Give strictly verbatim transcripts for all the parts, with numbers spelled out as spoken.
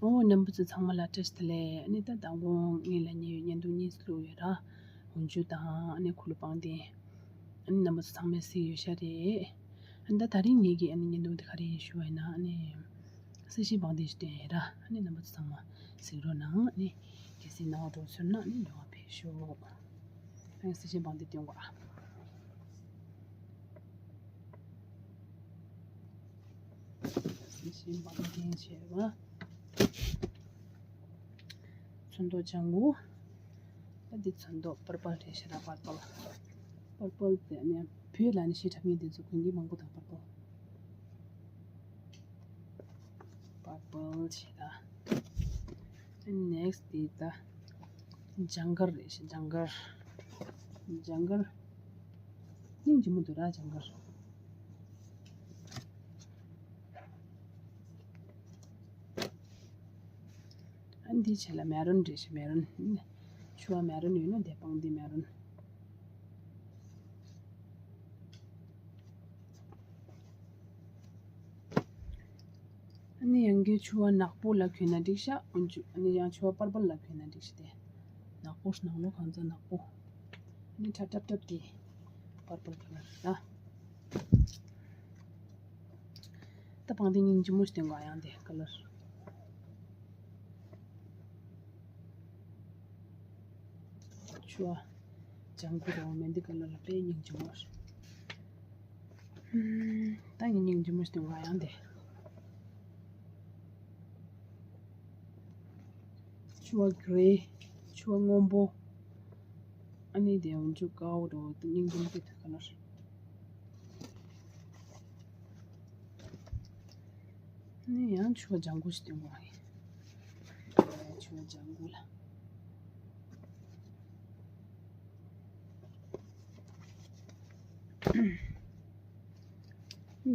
ཨོ་རྣམ་པ་ཚོ་ཚང་མ་ལ་བཀྲ་ཤིས་བདེ་ལེགས། ཨ་ནི་ད་མདང་དགོང་ངེད་ལ་ཉེ་བའི་བརྙན་ཐུང་གཉིས་བླུགས་ཡོད་ར། འོན་ཆུ་དང་ཨ་ནི་ཁུ་ལུ་པང་གདན། ཨ་ནི་རྣམ་པ་ཚོ་ཚང་མས་གཟིགས་ཡོད་ཤག་རེད། ཨ་ནི་ད་ད་རིང་ངེད་ཀྱི་ཨ་ནི་བརྙན་ཐུང་དེ་ག་རེ་ཡིན་ཞུ་བ་ཡིན་ན། ཨ་ནི་གསལ་བཤད་པང་གདན་ཞིག་བསྟན་ཡོད་ར། ཨ་ནི་རྣམ་པ་ཚོ་ཚང་མ་གཟིགས་རོགས་གནང་། ཨ་ནི་གལ་སྲིད་སྣང་བ་འགྲོ་ཚོར་ན་ཨ་ནི་མྱུར་བ་ཕེབས་ཤོག་ཨ་ནི་གསལ་བཤད་པང་གདན་སྟོན་གོ་ཨ། གསལ་བཤད་པང་གདན་བྱས་པ། ཚོན་མདོག་ལྗང་གུ། ད་འདི་ཚོན་མདོག་པར་པལ་རེད་ཤག་ར། པར་པལ། པར་པལ་དེ་ནས་བོད་ལ་ནི་ཤེས་ཁྲབ་ངན་དེ་ཚོ་གོན་གྱི་མང་པོ་དང་པར་པལ། པར་པལ་བྱས་ད། ནེག་སི་དེ་ད་ལྗང་དཀར་རེད་ཤག་ལྗང་དཀར། ལྗང་དཀར། སྙིང་རྗེ་མོ་འདུག་ར་ལྗང་དཀར། ཨ་འདི་བྱས་ལ་མེ་རུན་རེད་ཤག་མེ་རུན། ཕྱུ་པ་མེ་རུན་ཡོད་ན་དེ་པང་གདན་མེ་རུན། ཨ་ནི་ཡང་གི་ཕྱུ་པ་ནག་པོ་ལ་གོན་ན་འགྲིག་ཤག་འོན་ཆུ་ཨ་ནི་ཡང་ཕྱུ་པ་པར་པལ་ལ་གོན་ན་འགྲིག་ཤག་དེ་ནག་པོ་ནང་ལོགས་གང་ཚ་ནག་པོ། ཨ་ནི་ཁྲ་ཁྲབ་ཁྲབ་དེ་པར་པལ་ཁ་ལར་རེད་ད། ད་པང་གདན་སྙིང་རྗེ་མོ་ཞིག་སྟོན་གོ་ཨ། ཡང་དེ་ཁ་ལར། ཕྱུ་པ་ལྗང་གུ་རོ་མེ་འདི་ཁ་ལར་ལ་དཔེ་སྙིང་རྗེ་མོ་རེད། ད་ངས་སྙིང་རྗེ་མོ་ཞིག་སྟོན་གོ་ཨ། ཡང་དེ། ཕྱུ་པ་གྷི་རེ། ཕྱུ་པ་སྔོན་པོ། ཨ་ནི་དེ་འོན་ཆུ་དཀར་པོ་འདྲ་བོ་དེ་སྙིང་རྗེ་མོ་དེ་ཁ་ལར། ཨ་ནི་ཡང་ཕྱུ་པ་ལྗང་གུ་ཞིག་སྟོན་གོ་ཨ། ཕྱུ་པ་ལྗང་གུ་ལ།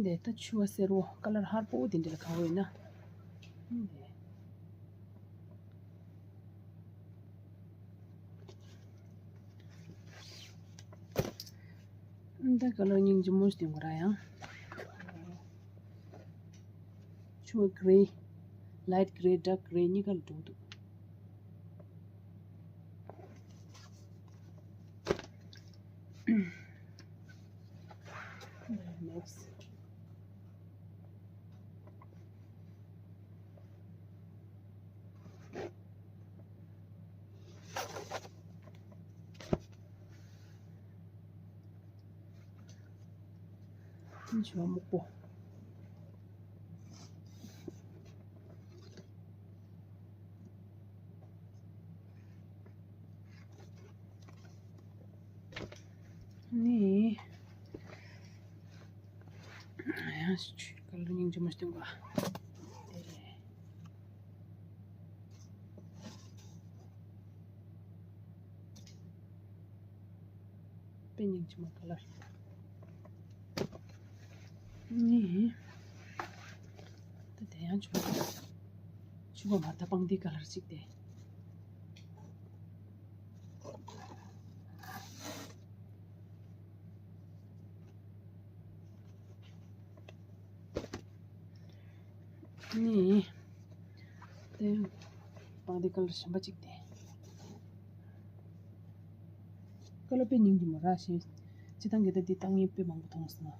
འདི་ད་ཕྱུ་པ་སེར་པོ་ཁ་ལར་ཧར་པོ་དེ་འདྲ་ལ་གང་འོས་ན། འདི། འདི་ཁ་ལར་སྙིང་རྗེ་མོ་ཞིག་སྟོན་གོ་ར་ཡང་། ཕྱུ་པ་གྷི་རེ། ལའིཊ་གྷི་རེ་ཌརྐ་གྷི་རེ་གཉིས་ཀ་ལ་འགྲོ་འདུག་ནེག་སི། ཕྱུ་པ་སྨུག་པོ། ནི། ཡང་ཆུ་ཁ་ལར་སྙིང་རྗེ་མོ་ཞིག་སྟོན་གོ། དཔེ་སྙིང་རྗེ་མོ་ཁ་ལར། ནི། ད་དེ་ཡང་ཕྱུ་པ། ཕྱུ་པ་མ་ད་པང་གདན་ཁ་ལར་གཅིག་དེ། ནི། དེ་པང་གདན་ཁ་ལར་གཞན་པ་གཅིག་དེ། ཁ་ལར་དཔེ་སྙིང་རྗེ་མོ་ར་ཞེས། སྤྱིར་བཏང་གི་ད་འདི་བཏང་མཁན་དཔེ་མང་པོ་མཐོང་སོང་།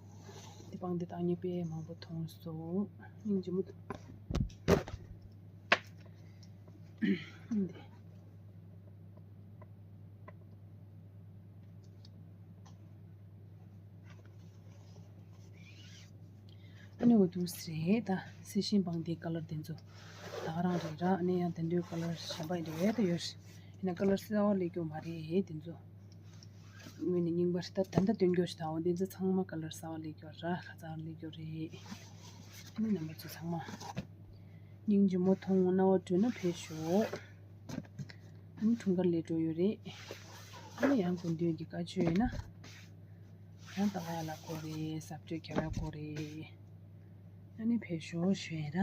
འདི་པང་གདན་བཏང་མཁན་དཔེ་མང་པོ་མཐོང་སོང་། སྙིང་རྗེ་མོ་འདུག་འདི། ཨ་ནི་འོ་འདུག་སེ་རེད་ད། གསལ་བཤད་པང་གདན་ཁ་ལར་དེ་ཚོ་ད་ག་རང་རེད་ར། ཨ་ནི་ཡང་དེ་འདྲའི་ཁ་ལར་གཞན་པ་ཡིན་རེད་ད་ཡོད། ཡིན་ན་ཁ་ལར་གསལ་བ་སླེབས་རྒྱུ་མ་རེད་དེ་ཚོ། དངོས་ནས་རྙིང་པ་རེད་ད། ད་ལྟ་སྟོན་རྒྱུ་ཞིག་དང་འོ་དེ་ཚོ་ཚང་མ་ཁ་ལར་གསལ་བ་སླེབས་རྒྱུ་ར། ཁ་ཚ་སླེབས་རྒྱུ་རེད། ཨ་ནི་རྣམ་པ་ཚོ་ཚང་མ་སྙིང་རྗེ་མོ་མཐོང་སྣང་བ་སྤྲོད་ན་ཕེབས་ཤོག་ཨ་ནི་འཁྲུངས་སྐར་སླེབས་འགྲོ་ཡོད་རེད། ཨ་ནི་ཡང་དགོས་འདོད་ཀྱི་བཀའ་ཆོས་ཡོད་ན། ཡང་ད་ག་ཡ་ལ་དགོས་རེད། ཟབ་སྤྲོས་རྒྱབ་ཡ་དགོས་རེད། ཨ་ནི་ཕེབས་ཤོག་ཞུ་ཡ་ར།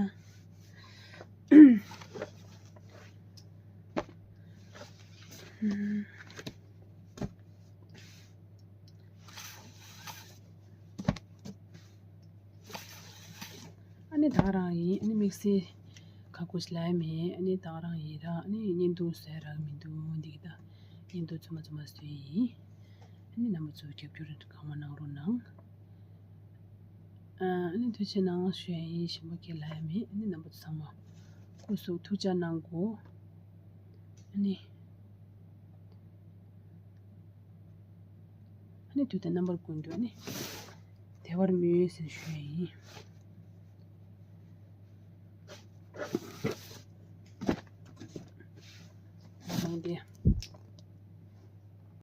ཨ་ནི་ད་ག་རང་ཡིན། ཨ་ནི་དམིགས་བསལ་ ཁ་ཁུ་ལ་མེད། ཨ་ནི་ད་རང་ཡིན་ར། ཨ་ནི་བརྙན་ཐུང་བཟོས་རག་མི་འདུག་འདི་གི་ད་བརྙན་ཐུང་ཚོ་མ་ཚོ་མ་བཟོས་ཡིན། ཨ་ནི་རྣམ་པ་ཚོ་རྒྱབ་སྐྱོར་གང་མང་གནང་རོགས་གནང་། ཨ་ནི་ཐུགས་རྗེ་གནང་ཞུ་ཡ་ཡིན། ཞིམ་པོ་སྐད་ལ་ཡ་མེད། ཨ་ནི་རྣམ་པ་ཚོ་ཚང་མ་སྐུ་གཟུགས་ཐུགས་ཅག་གནང་དགོས། ཨ་ནི་ཨ་ནི་དུས་དང་རྣམ་པར་ཀུན་ཏུ་ཨ་ནི་བདེ་བར་སྨོན་ཟེར་ཞུ་ཡ་ཡིན།